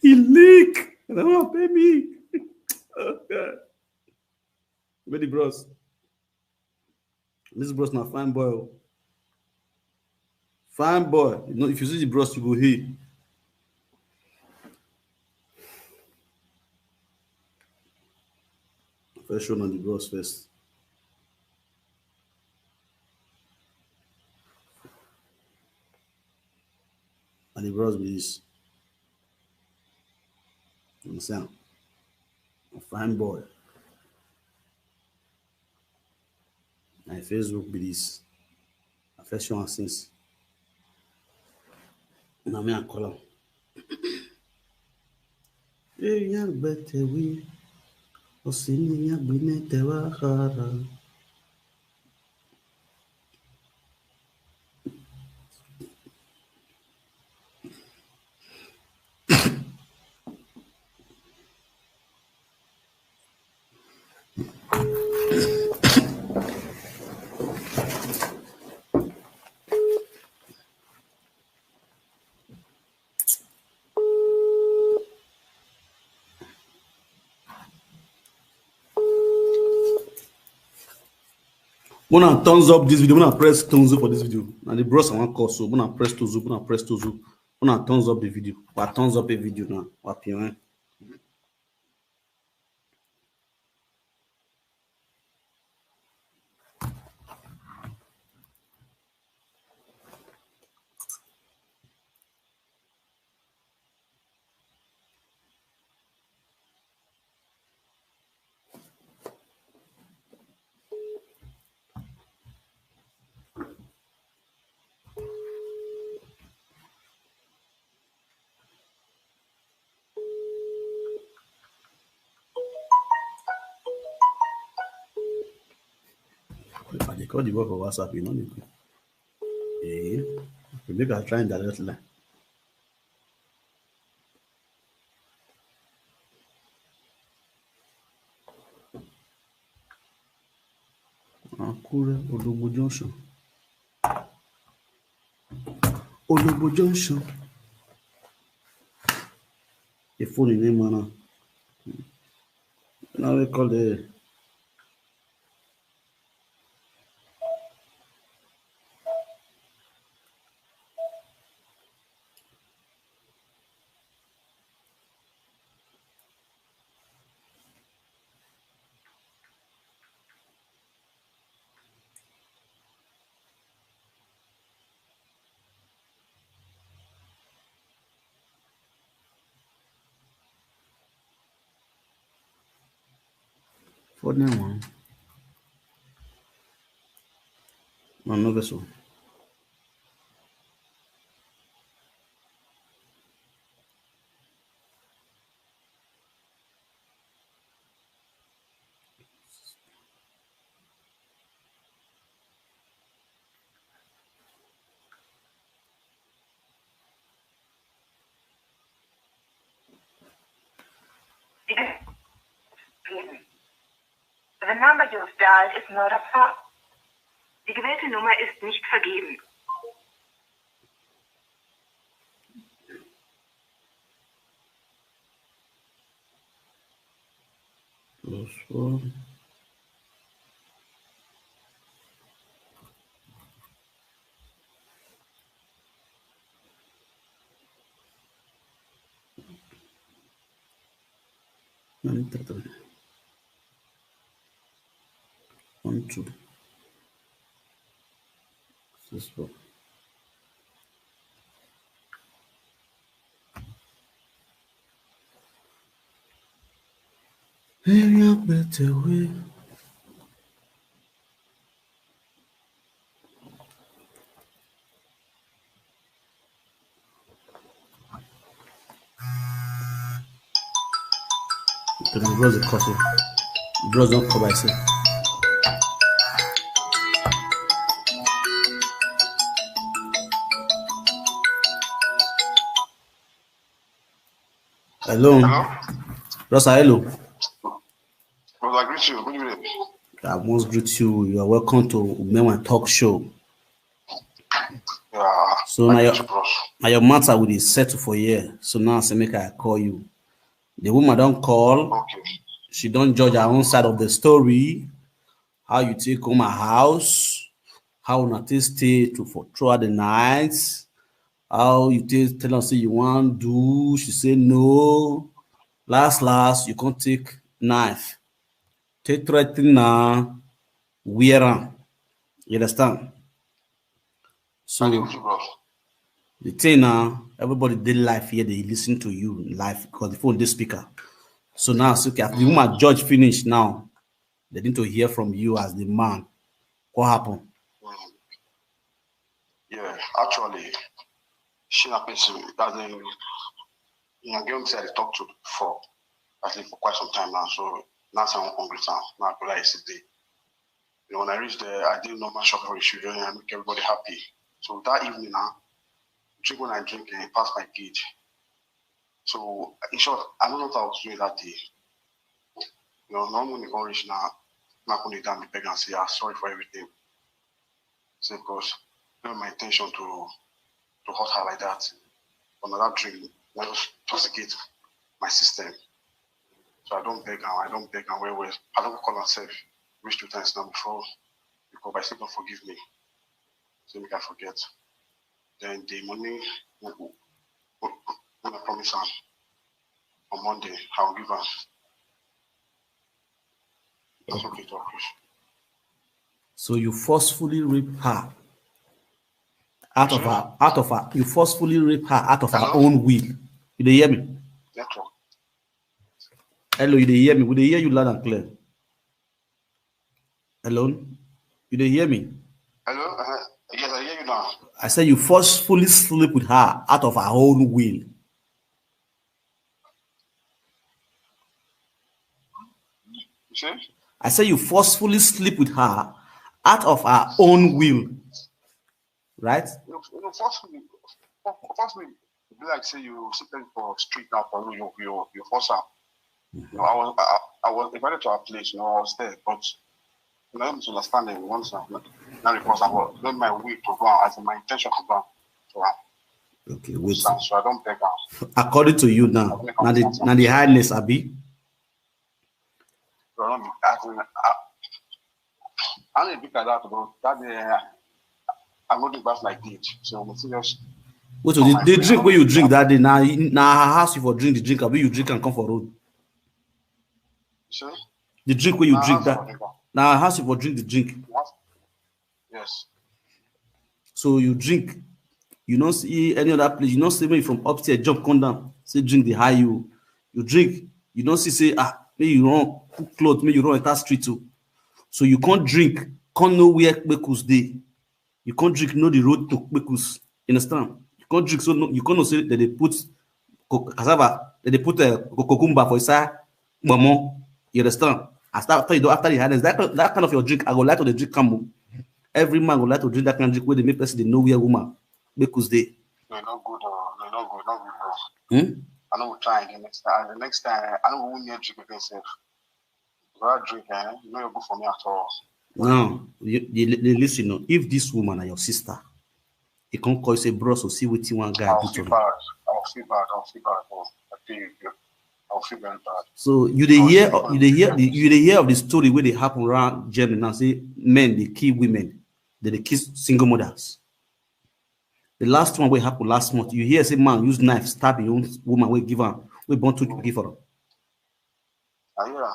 He leak. And I want to pay me. Oh God. Where the bros? This bros na fine boy. Oh. Fine boy. You know, if you see the bros, you go here. First show on the bros first. And the bros be this. You understand? A fine boy. My Facebook be this. I first show am since. Now me I call am. Hey, young better we. Osini young bine tewa hara. Una thumbs up this video. Una press thumbs up for this video. Now the bros I want call so. Una press thumbs up. Una press thumbs up. Una thumbs up the video. But thumbs up a video now. What you want? I dey call the boy for WhatsApp, you know. Eh, maybe I'll try and direct line. Akure Ologbo Junction. Ologbo Junction. The phone in name now. Now we call the Put them one. No, no, this one. The number you have dialed is not a phone. Die gewählte Nummer ist nicht vergeben. Plus one. Let me try to one, two. This one. Area better way. Because the bros dey call, bros don call by say. Hello. Hello? Rosa, hello. Well, I greet you. Good evening. I must greet you. You are welcome to Umewan Talk Show. Yeah. So I now greet your, you, bros. now your matter will be settled for here. So now I say make I call you. The woman don't call. Okay. She don't judge her own side of the story. How you take home her house? How una take stay to for throughout the night? How you take tell her say you want do? She say no. Last last, you can't take knife. Take threaten now. Wear am. You understand? So I dey with you, bros. The thing now, everybody dey live here, they listen to you live because the phone dey speaker. So now, so okay, as the woman judge finish now, they need to hear from you as the man. What happened? Mm. Yeah, actually, she na person as in you know, girl say I dey talk to before, at least for quite some time now. So now say I wan come greet am. Now I go like yesterday. You know, when I reach there, I did normal shop for the children and make everybody happy. So that evening now, drink when I drink and pass my gate. So in short, I don't know what I was doing that day. You know, normally when they come reach now, now come dey down the beg and say, ah, sorry for everything. Say because not my intention to to hurt her like that. But now that drink, I just just get my system. So I don't beg her, I don't beg her well well. I don't call herself reach two times now before because I still don't forgive me. So make I forget. Then the money when I promise her on Monday, I'll give her. That's okay, talk, please. So you forcefully rape her out of her out of her you forcefully rape her out of her own will. You dey hear me? Network. Hello, you dey hear me? We dey hear you loud and clear. Hello? You dey hear me? Hello? Uh, yes, I hear you now. I said you forcefully sleep with her out of her own will. You see? I said you forcefully sleep with her out of her own will. Right? You, you force me. Force me. Be like say you sit there for street now for you, you, you, you force her. You know, I was I, I was invited to her place, you know, I was there, but you know, misunderstanding once now. Now because I was when my will to go out, as in my intention to go out to her. Okay, wait. So, so I don't beg her. According to you now, now the now the highness, Abi. So I don't be as in I, I don't be like that, but that day I, I go do back like this. So I'm serious. Wait, so the, the drink where you drink that day now, now her house you for drink the drink, Abi you drink and come for road. So The drink where you Nah, drink that's that what I got. now her house you for drink the drink. What? Yes. So you drink, you don't see any other place. You don't see me from upstairs jump come down. Say drink the high you, you drink. You don't see say ah Make you run, put cloth, make you run enter street o. So you can't drink, can't know where kpekus dey. You can't drink, know the road to kpekus. You understand? You can't drink, so no, you can't know say that they put co-, cassava, that they put a cucumber for inside kpomo. You understand? After, after you do, after the hardness, that, that kind of your drink, I go like to the drink come o. Every man go like to drink that kind of drink where they make person they know where woman kpekus dey. No, not good, oh, no, not good, not good, bro. Hmm? I know we'll try again next time. The next time, I know we won't need drink again, sef. If I drink, eh, you know you're good for me at all. Now, you, you, you listen, no. If this woman and your sister, he can't call you say, "Bros, so see wetin one guy I'll do to feel me." Bad. I'll feel bad. I'll feel bad, bro. I feel you. I'll feel very bad. So you dey I'll hear, feel you dey hear, bad. The, you dey hear of the story where they happen around Germany now. Say men they kill women, they dey kill single mothers. The last one wey happen last month, you hear say man use knife stab him own woman wey give am, wey born two pikin for am. I hear am.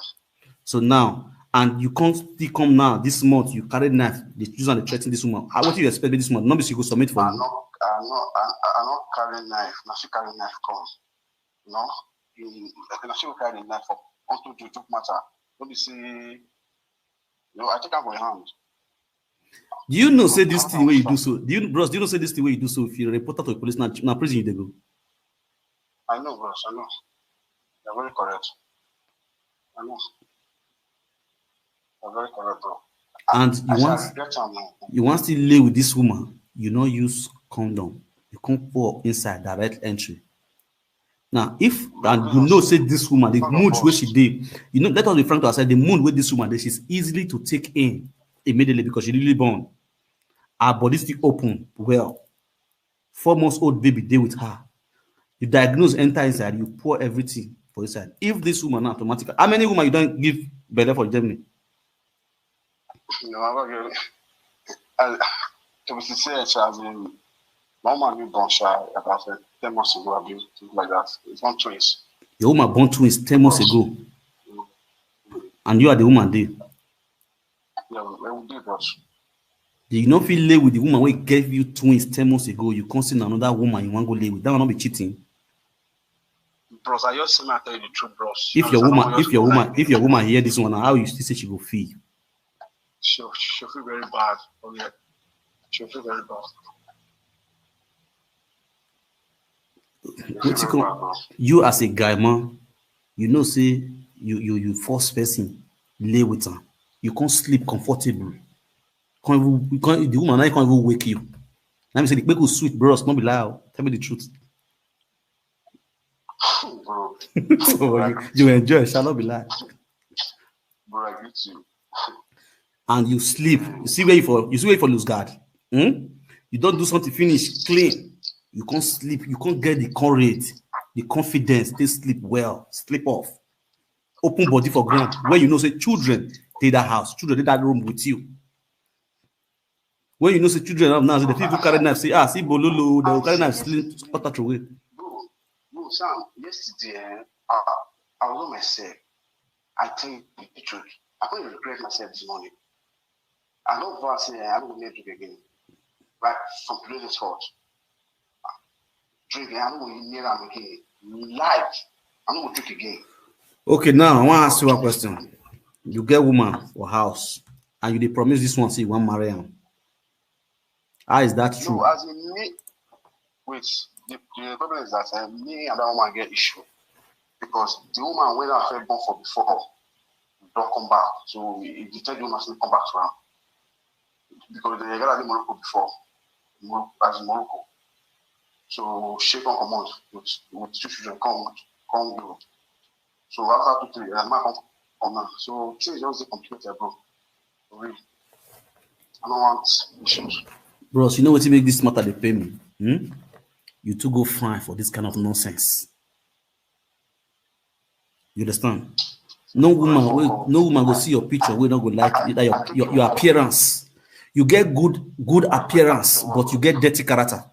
So now, and you can't still come now this month. You carry knife, they use and they threaten this woman. How, what do you expect with this woman? No be she go submit for I you. No, I no, I, I no carry knife. Na she carry knife come. No, you, na she go carry the knife for unto the joke matter. No be say, you know, I take am for your hand. Do you know say this thing where you do so? Do you, bros? Do you know say this thing where you do so? If you report that to the police now, now prison you dey go. I know, bros. I know. You're very correct. I know. You're very correct, bro. And you I want, regret am now. You want still lay with this woman? You no use condom. You come pour inside direct entry. Now, if and you know say this woman, the mood where she dey, you know, let us be frank to ourselves. The mood where this woman dey, she's easily to take in immediately because she really born. Her body still open well. Four months old baby dey with her. You diagnose, enter inside, you pour everything for inside. If this woman now automatically, how many woman you don't give belle for Germany? No, I'm not gonna. I, to be sincere, sha, as in, my woman new born shy about uh, ten months ago, I believe, something like that. It's not twins. Your woman born twins ten months ago, and you are the woman there. Yeah, we, we did, bros. You no fit lay with the woman wey gave you twins ten months ago. You come see another woman you wan go lay with. That one no be cheating. Bros, I just say I tell you the truth, bros. If your woman, if your woman, if your woman hear this one, how you still say she go feel? She'll, she'll feel very bad. Oh yeah, she'll feel very bad. Wetin come, you as a guy man, you know say you you you force person lay with am. You can't sleep comfortable. Can't even, you can't, the woman now can't even wake you. Let me say the people sweet, bros. Not be lie. Tell me the truth. Bro. So you, you enjoy, shall not be lie. Bro, I greet you. And you sleep. You see where you for, you see where you for lose guard. Hmm? You don't do something finish clean. You can't sleep. You can't get the courage, the confidence. They sleep well, sleep off. Open body for ground. Where you know say children dey that house, children dey that room with you. When you know say children have now, so the people carry knife, say, "Ah, see bololo," they will carry knife, sling, spot that away. Bro, bro, Sam, yesterday, eh, I, I was on myself. I tell you the truth. I couldn't regret myself this morning. I don't want to say I don't need to again. Right? From today's forth. Drink, I don't need am again. Life, I don't drink again. Okay, now I want to ask you a question. You get woman for house, and you dey promise this one say you want marry am. How is that true? No, as in me, wait, the, the problem is that uh, me and that woman get issue because the woman when I felt born for before don't come back, so if they tell the woman to come back to her because they got in Morocco before, Morocco, as in Morocco. So she come come out with, with two children, come come Europe. So after two three, uh, man come come now. So things just dey complicated, bro. For real. I don't want issues. Bros, you know wetin make this matter dey pain me? Hmm? You too go fine for this kind of nonsense. You understand? No woman, wey, no woman go see your picture, wey no go like that your, your, your appearance. You get good, good appearance, but you get dirty character.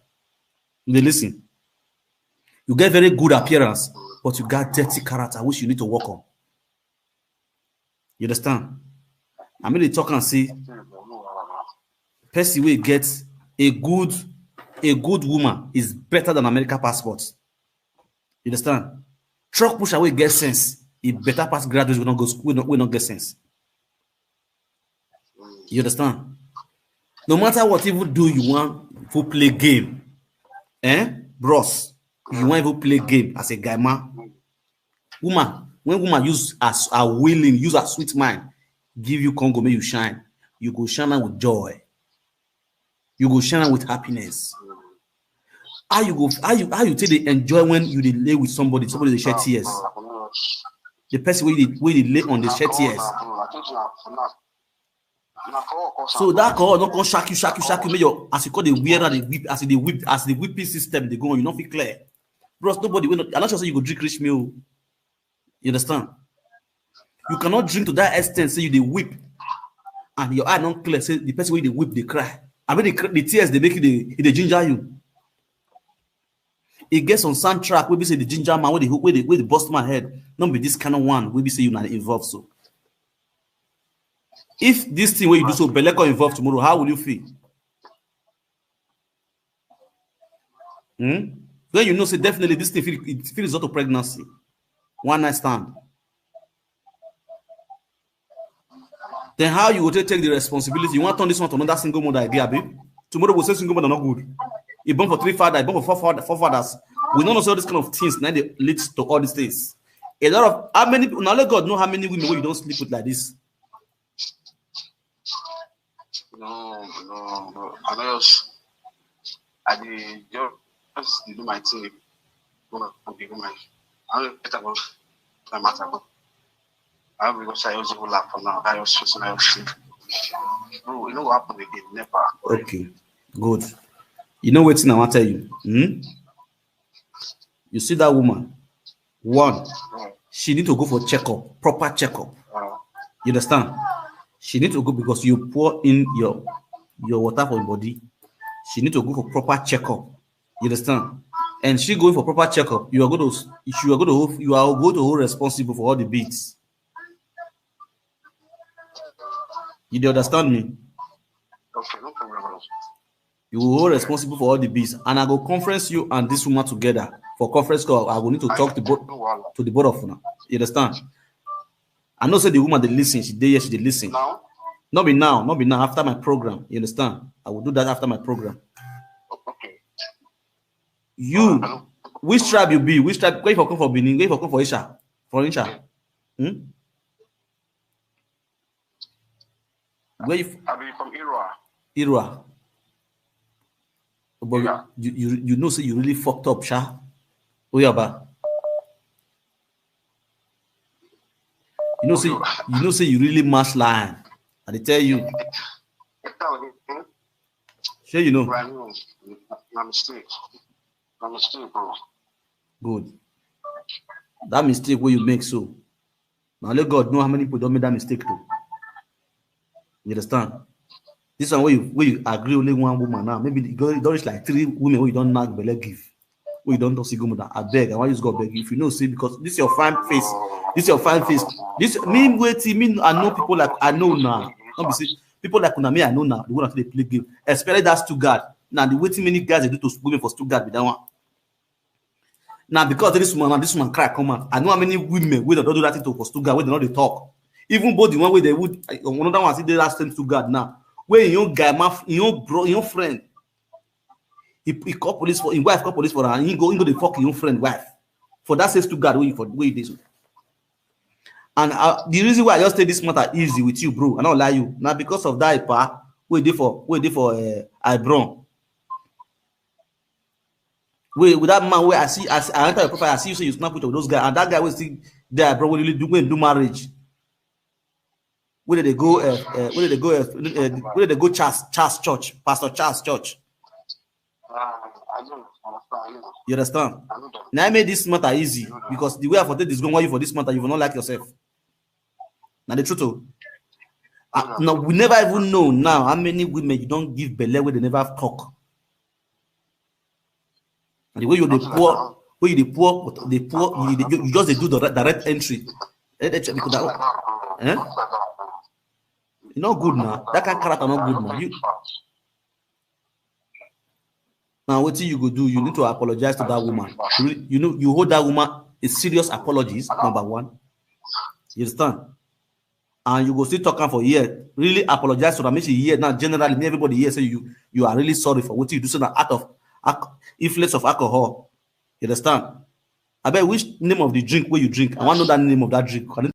You dey listen. You get very good appearance, but you got dirty character, which you need to work on. You understand? I mean, they talk and say, person wey get a good, a good woman is better than American passport. You understand? Truck pusher wey get sense E better pass graduates wey no go school, wey no, wey no get sense. You understand? No matter what, even though you want to play game, eh, bros, you want to play game as a guy man. Woman, when woman use as a willing, use a sweet mind, give you Congo, make you shine. You go shine am with joy. You go shine am with happiness. How you go? How you? How you take dey enjoy when you dey lay with somebody? Somebody dey shed tears. The person wey dey, wey dey lay on dey shed tears. So that call no come shock you, shock you, shock you. Make your, as you call the wear and the whip, as the whip, as the whipping system dey go on, you no fit clear. Bros, nobody wey no, I'm not sure say you go drink reach me o. You understand? You cannot drink to that extent say you dey weep and your eye no clear. Say the person wey dey weep dey cry. I mean, the, cr- the tears dey make you dey, e dey ginger you. E get some soundtrack wey be say the ginger man wey dey, wey dey, wey dey burst my head. No be this kind of one wey be say you na involve so. If this thing wey you do so, belle come involve tomorrow, how will you feel? Hmm? When you know say definitely this thing fit, it fit result to pregnancy. One night stand. Then how you go take, take the responsibility? You want turn this one to another single mother again, abi? Tomorrow we'll say single mother not good. You born for three fathers, you born for four, father, four fathers. We don't know all these kind of things now they lead to all these things. A lot of, how many people, now let God know how many women wey you don't sleep with like this. No, no, no. I know. I dey just dey do my thing. Go my, go my. I don't get about my matter. But I have because I also laugh for now. I just feel like, bro, you know what happened again? Never. Okay, good. You know wetin I wan tell you? Hmm? You see that woman? One, she need to go for checkup, proper checkup. You understand? She need to go because you pour in your, your water for your body. She need to go for proper checkup. You understand? And she going for proper checkup, you are going to, you are going to, you are going to hold responsible for all the beads. You dey understand me? Okay, no problem. You will hold responsible for all the bills, and I go conference you and this woman together for conference call. I go need to talk to both, to the both of una. You understand? I know say the woman dey listen. She dey here. She dey listen. Now? Not be now. Not be now. After my program, you understand? I will do that after my program. Okay. You, which tribe you be? Which tribe? Where you for come for Benin? Where you for come for Isha? For Isha? Hmm? Where you? F- I be from Irua. Irua. But Yeah. you, you, you know say you really fucked up, sha. Oyaba. You know say, you know say you really mash line. I dey tell you. Say you know. Right now, my mistake. My mistake, bro. Good. That mistake where you make so. Now let God know how many people don't make that mistake too. You understand? This one where you, where you agree only one woman now. Maybe you don't reach like three women where you don't knock belle give. Where you don't talk single mother. I beg. I want you to go beg. If you know, see, because this your fine face. This your fine face. This me waiting. Me I know people like I know now. Not be see people like una me I know now. The one that they play game, especially that Stuttgart. Now the waiting many guys they do to women for Stuttgart be that one. Now because this woman, now this woman cry come out. I know how many women wey don't do that thing to for Stuttgart wey they not dey talk. Even both the one wey they would another one see the last time Stuttgart now. Where your guy, my your bro, your friend. He, he call police for his wife call police for her and he go he go dey fuck your friend wife. For that says Stuttgart wey you for wey you dey so. And uh, the reason why I just take this matter easy with you, bro, I no lie you. Now because of that pa wey dey for wey dey for uh, Ibron. Wait, with that man where I see, I, see, I enter your profile, I see you say you snap with those guys, and that guy will see there, bro. Will really do when do marriage? Where did they go? Uh, uh, where did they go? Uh, uh, where did they go? Charles, Charles Church, Pastor Charles Church. Uh, I don't understand. You know. You understand? I don't know. Now I made this matter easy because the way I for take this going, why you for this matter, you will not like yourself. Now the truth, oh. Uh, now we never even know now how many women you don't give belle where they never have talk. And the way you the poor, where you the poor, the poor, you, you, you just dey do the direct entry. Eh, eh, because that, eh? You not good now. That kind of character not good now. You now what you go do? You need to apologize to that woman. You, you know you hold that woman a serious apologies. Number one. You understand? And you go still talk am for here. Really apologize to her. Make she hear now. Generally, make everybody hear say you you are really sorry for what you do. So now out of alc- influence of alcohol, you understand? I bet which name of the drink where you drink. I want to know that name of that drink. Can you